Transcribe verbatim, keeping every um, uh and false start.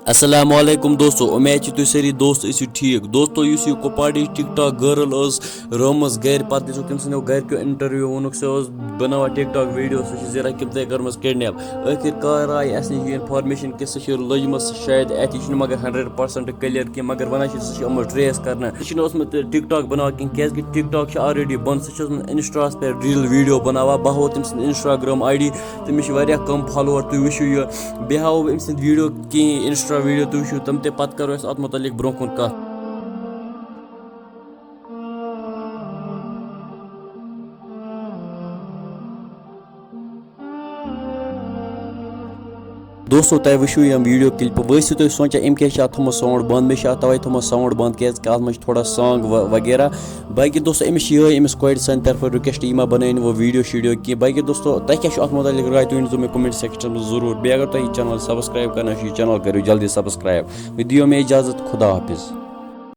السلام علیکم دوستو، امید چھِ تُہۍ سٲری دوست ٲسِو ٹھیٖک۔ دوستو، یُس یہِ کۄپواڑٕچ ٹِک ٹاک گٔرل ٲس رٲومٕژ گرِ، پتہٕ دِژٕکھ تٔمۍ سٕنٛدیو گرِکیو انٹرویو، ووٚنُکھ سۄ ٲس بناوان ٹِک ٹاک ویڈیو، سۄ چھِ زیٖرا کِم تۄہہِ کٔرمٕژ کڈنیپ۔ ٲخر کار آیہِ اسہِ نِش یہِ انفارمیشن کہِ سۄ چھِ لٔجمٕژ شاید اتہِ، یہِ چھُنہٕ مگر ہنڈریڈ پرسنٹ کلیئر کینٛہہ، مگر ونان چھِ سۄ چھِ آمٕژ ٹریس کرنہٕ۔ یہِ چھُنہٕ اوسمُت ٹِک ٹاک بناوان کینٛہہ، کیازِ کہِ ٹِک ٹاک چھِ آلریڈی بند، سۄ چھِ ٲسمٕژ انسٹاہس پٮ۪ٹھ ریل ویڈیو بناوان۔ بہٕ ہاوو تٔمۍ سٕنٛز انسٹاگرام آی ڈی، تٔمِس چھِ واریاہ کم فالوور، تُہۍ وٕچھِو یہِ۔ بیٚیہِ ہاوو بہٕ أمۍ سٕنٛدۍ ویڈیو کینٛہہ، انسٹا ویڈیو تُہۍ وٕچھِو تِم تہِ، پتہٕ کرو أسۍ اتھ متعلق برونٛہہ کُن کتھ۔ دوستو، تۄہہِ وٕچھِو یِم ویڈیو کلپہٕ، وۄنۍ ٲسِو تُہۍ سونٛچان أمۍ کیٛازِ چھِ اَتھ تھوٚمُت ساوُنٛڈ بنٛد؟ مےٚ چھِ اَتھ تَوَے تھوٚمُت ساوُنٛڈ بنٛد، کیٛازِکہِ اَتھ منٛز چھِ تھوڑا سانٛگ و-، وغیرہ۔ باقٕے دوستو، أمِس چھِ یِہوٚے أمِس کورِ سانہِ طرفہٕ رِکوٮ۪سٹ، یہِ ما بنٲیِن وۄنۍ ویڈیو شیڈیو کینٛہہ۔ باقٕے دوستو، تۄہہِ کیٛاہ چھُ اَتھ مُتعلِق راے، تُہۍ ؤنۍزیو مےٚ کمنٹ سیکشنَس منٛز ضروٗر۔ بیٚیہِ اگر تۄہہِ یہِ چینل سبسکرائب کرنا چھُ، یہِ چینل کٔرِو جلدی سبسکرائب۔ وۄنۍ دِیِو مےٚ اجازت، خدا حافظ۔